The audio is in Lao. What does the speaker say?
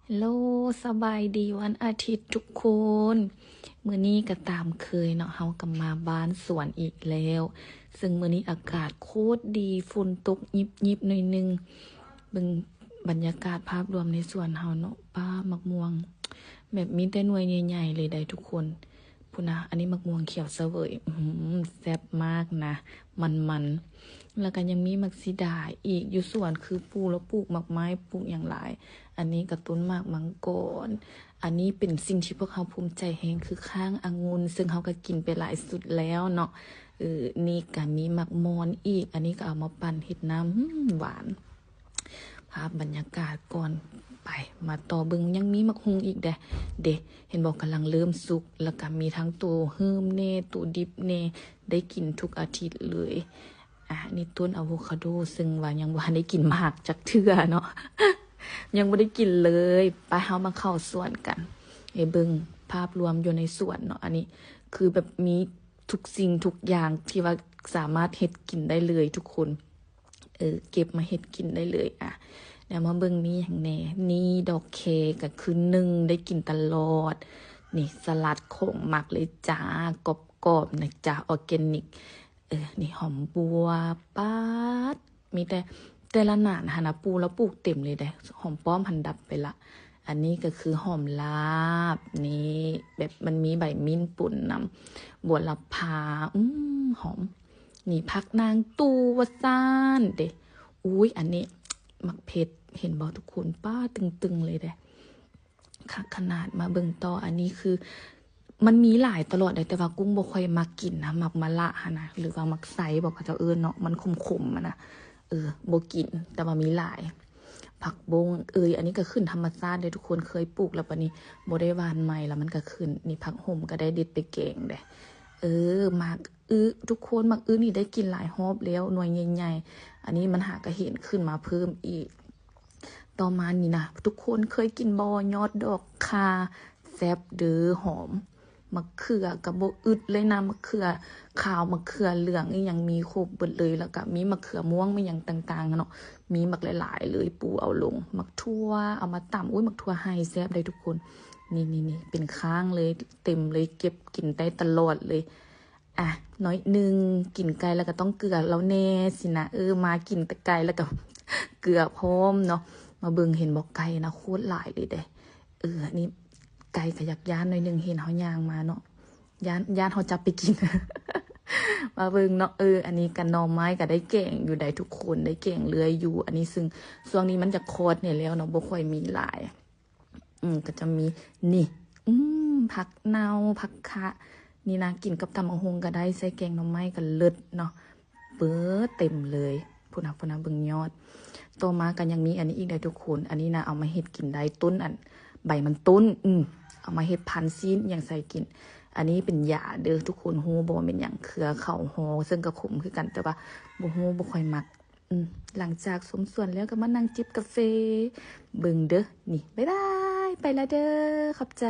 ເຮລໂລ ສະບາຍດີວັນອາທິດທຸກຄົນ. ມື້ນີ້ກໍຕາມເຄີຍເນາະ ເຮົາກໍມາບ້ານສວນອີກແລ້ວ. ເຊິ່ງມື້ນີ້ອາກາດໂຄດດີ, ຝົນຕົກຍິບໆໜ້ອຍໜຶ່ງ. ເບິ່ງບັນຍາກາດພາບລວມໃນສວນເຮົາເນາະ, ປ້າ ໝາກມ່ວງ ແບບມີແຕ່ໜ່ວຍໃຫຍ່ໆເລີຍໃດ໋ທຸກຄົນ. ພຸ້ນນະ ອັນນີ້ໝາກມ່ວງຂຽວສະເຫວີຍ ອືມ ແຊບມາກນະ ມັນໆ. ແລ້ວກໍຍັງມີໝາກສີດາອີກ. ຢູ່ສວນຄືປູ່ລາວປູກໝາກໄມ້ ປູກຫຍັງຫຼາຍ. ອັນນີ້ກໍຕົ້ນໝາກມັງກອນ. ອັນນີ້ເປັນສິ່ງທີ່ພວກເຮົາພູມໃຈແຮງ ຄືຄ້າງອະງຸ່ນ ເຊິ່ງເຮົາກໍກິນໄປຫຼາຍຊຸດແລ້ວເນາະ. ເອີ ນີ້ກໍມີໝາກມ່ອນອີກ. ອັນນີ້ກໍເອົາມາປັ່ນເຮັດນ້ຳ ຫືມ ຫວານ. ພາບບັນຍາກາດກ່ອນ ໄປ ມາຕໍ່ເບິ່ງ ຍັງມີໝາກຫຸ່ງອີກເດ້ ເດ້ ເຫັນບໍ່ ກຳລັງເລີ່ມສຸກ. ແລ້ວກໍມີທັງໂຕເຮີ້ມແດ່ ໂຕດິບແດ່ ໄດ້ກິນທຸກອາທິດເລີຍ. ອ່າ ນີ້ຕົ້ນອາໂວຄາໂດ ເຊິ່ງວ່າຍັງບໍ່ທັນໄດ້ກິນໝາກຈັກເທື່ອເນາະ ຍັງບໍ່ໄດ້ກິນເລີຍ. ໄປ ເຮົາມາເຂົ້າສວນກັນ ໃຫ້ເບິ່ງພາບລວມຢູ່ໃນສວນເນາະ. ອັນນີ້ຄືແບບມີທຸກສິ່ງທຸກຢ່າງທີ່ວ່າສາມາດເຮັດກິນໄດ້ເລີຍທຸກຄົນ. ເອີ ເກັບມາເຮັດກິນໄດ້ເລີຍ. ອ່ະ ແລ້ວມາເບິ່ງມີຫຍັງແດ່. ນີ້ດອກແຄກໍຄືໜຶ່ງ ໄດ້ກິນຕະຫຼອດ. ນີ້ສະຫຼັດຂອງມັກເລີຍຈ້າ ກອບໆນະຈ້າ ອອແກນິກ. ເອີ ນີ້ຫອມບົ່ວ ປາດ ມີແຕ່ ແຕ່ລະໜ້າຫັ້ນນະ ປູ່ລາວປູກເຕັມເລີຍເດ້. ຫອມປ້ອມຫັ້ນດັບໄປລະ. ອັນນີ້ກໍຄືຫອມລາບ ນີ້ ແບບມັນມີໃບມິ້ນປົນນຳ ບົວລະພາ ອືມ ຫອມ. ນີ້ຜັກນາງຕູ່ວ່າຊັ້ນເດ້. ອຸ້ຍ ອັນນີ້ໝາກເຜັດ ເຫັນບໍ່ທຸກຄົນ ປ້າ ຕຶງໆເລີຍເດ້ ຄັກຂະໜາດ. ມາເບິ່ງຕໍ່ ອັນນີ້ຄືມັນມີຫຼາຍຕະຫຼອດເດ້ ແຕ່ວ່າກຸ້ງບໍ່ຄ່ອຍມັກກິນນະ ໝາກມະລະຫັ້ນນະ ຫຼືວ່າໝາກໄຊບໍ ເຂົາເຈົ້າເອີ້ນເນາະ ມັນຂົມໆຫັ້ນນະ. ເອີ ບໍ່ກິນ ແຕ່ວ່າມີຫຼາຍ. ຜັກບົ້ງເອີຍ ອັນນີ້ກໍຂຶ້ນທຳມະຊາດເດ້ທຸກຄົນ ເຄີຍປູກແລ້ວ ບາດນີ້ບໍ່ໄດ້ຫວ່ານໃໝ່ ແລ້ວມັນກໍຂຶ້ນ. ນີ້ຜັກຫົມກໍໄດ້ເດັດໄປແກງເດ້. ເອີ ໝາກອຶ ທຸກຄົນ ໝາກອຶນີ້ໄດ້ກິນຫຼາຍຮອບແລ້ວ ໜ່ວຍໃຫຍ່ໆ. ອັນນີ້ມັນຫາກະເຫັນຂຶ້ນມາເພີ່ມອີກ. ຕໍ່ມານີ້ນະ ທຸກຄົນເຄີຍກິນບໍ່ ຍອດດອກຂ່າ ແຊບເດີ ຫອມ. ໝາກເຂືອກໍບໍ່ອຶດເລີຍນະ ໝາກເຂືອຂາວ ໝາກເຂືອເຫຼືອງ ອີ່ຫຍັງມີຄົບເບິດເລີຍ. ແລ້ວກໍມີໝາກເຂືອມ່ວງ ມີຫຍັງຕ່າງໆເນາະ ມີໝາກຫຼາຍໆເລີຍ ປູເອົາລົງ. ໝາກຖົ່ວເອົາມາຕຳ ໂອ້ຍ ໝາກຖົ່ວໄຮ່ແຊບເດ້ທຸກຄົນ. ນີ້ໆໆ ເປັນຄ້າງເລີຍ ເຕັມເລີຍ ເກັບກິນໄດ້ຕະຫຼອດເລີຍ. ອ່ະ ໜ້ອຍໜຶ່ງ ກິນໄກ່ແລ້ວກໍຕ້ອງເກືອລາວແດ່ຊີ້ນະ. ເອີ ມາກິນແຕ່ໄກ່ແລ້ວກໍເກືອພ້ອມເນາະ. ມາເບິ່ງ ເຫັນບໍ່ ໄກ່ນະ ໂຄດຫຼາຍເລີຍເດ້. ເອີ ອັນນີ້ໄກ່ກໍຢາກຢ້ານໜ້ອຍໜຶ່ງ ເຫັນເຮົາຍ່າງມາເນາະ ຢ້ານ ຢ້ານເຮົາຈັບໄປກິນ. ມາເບິ່ງເນາະ ເອີ ອັນນີ້ກໍໜໍ່ໄມ້ກໍໄດ້ແກງຢູ່ໃດ໋ທຸກຄົນ ໄດ້ແກງເລື້ອຍຢູ່. ອັນນີ້ເຊິ່ງຊ່ວງນີ້ມັນຈະຄອດແດ່ແລ້ວເນາະ ບໍ່ຄ່ອຍມີຫຼາຍ. ອືມ ກໍຈະມີນີ້ ອືມ ຜັກເນົ່າ ຜັກຂະ ນີ້ນະ ກິນກັບຕຳບັກຫຸ່ງກໍໄດ້ ໃສ່ແກງໜໍ່ໄມ້ກໍເລີດເນາະ. ເບີ ເຕັມເລີຍ ພຸ້ນນະ ພຸ້ນນະ ເບິ່ງຍອດ. ຕໍ່ມາກໍຍັງມີອັນນີ້ອີກເດ້ທຸກຄົນ ອັນນີ້ນະ ເອົາມາເຮັດກິນໄດ້ ຕົ້ນ ອັນ ໃບມັນຕົ້ນ ອືມ ເອົາມາເຮັດພັນຊີ້ນຫຍັງໃສ່ກິນ. ອັນນີ້ເປັນຢາເດີທຸກຄົນ ຮູ້ບໍ່ແມ່ນຫຍັງ ເຄືອເຂົ້າຫໍ່ ເຊິ່ງກໍຂົມຄືກັນ ແຕ່ວ່າບໍ່ຮູ້ ບໍ່ຄ່ອຍມັກ. ອືມ ຫຼັງຈາກຊົມສວນແລ້ວກໍມານັ່ງຈິບກາເຟ ເບິ່ງເດີ. ນີ້ ບາຍບາຍ ໄປລະເດີ ຂອບໃຈ.